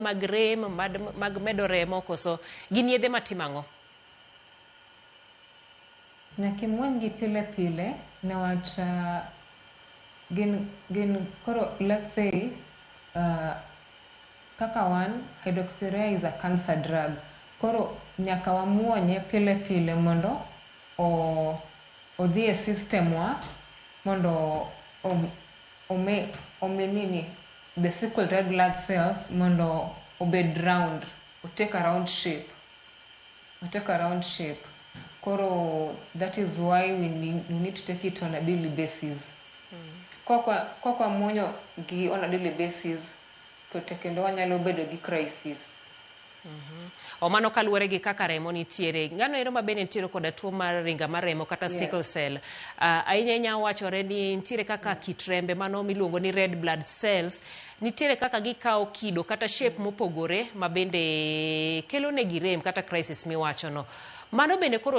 Mag rem, mag medo remo koso gin yedhe matimo ang'o? Nyaka imuonygi pile pile newach gin koro, let's say, kaka wan hydroxyurea is a cancer drug. Koro nyaka wamuonye pile pile mondo odhi e system wa mondo omi nini, the sickle red blood cells mondo obed round, o take a round shape. O take a round shape. Koro that is why we need to take it on a daily basis. Kok wamuonyo gi on a daily basis to kendo wanyalo bedo gi crisis. O mano kaluwore gi kaka remo nitiere. Ng'ano ero ma bende nitiere koda tuo mar ringa mar remo kata sickle cell. Ahinya ahinya wachore ni nitiere kaka kit rembe mano miluongo ni red blood cells nitiere kaka gikawo kido kata shape mopogore ma bende kelo negi rem kata crisis miwachono. Mano bende koro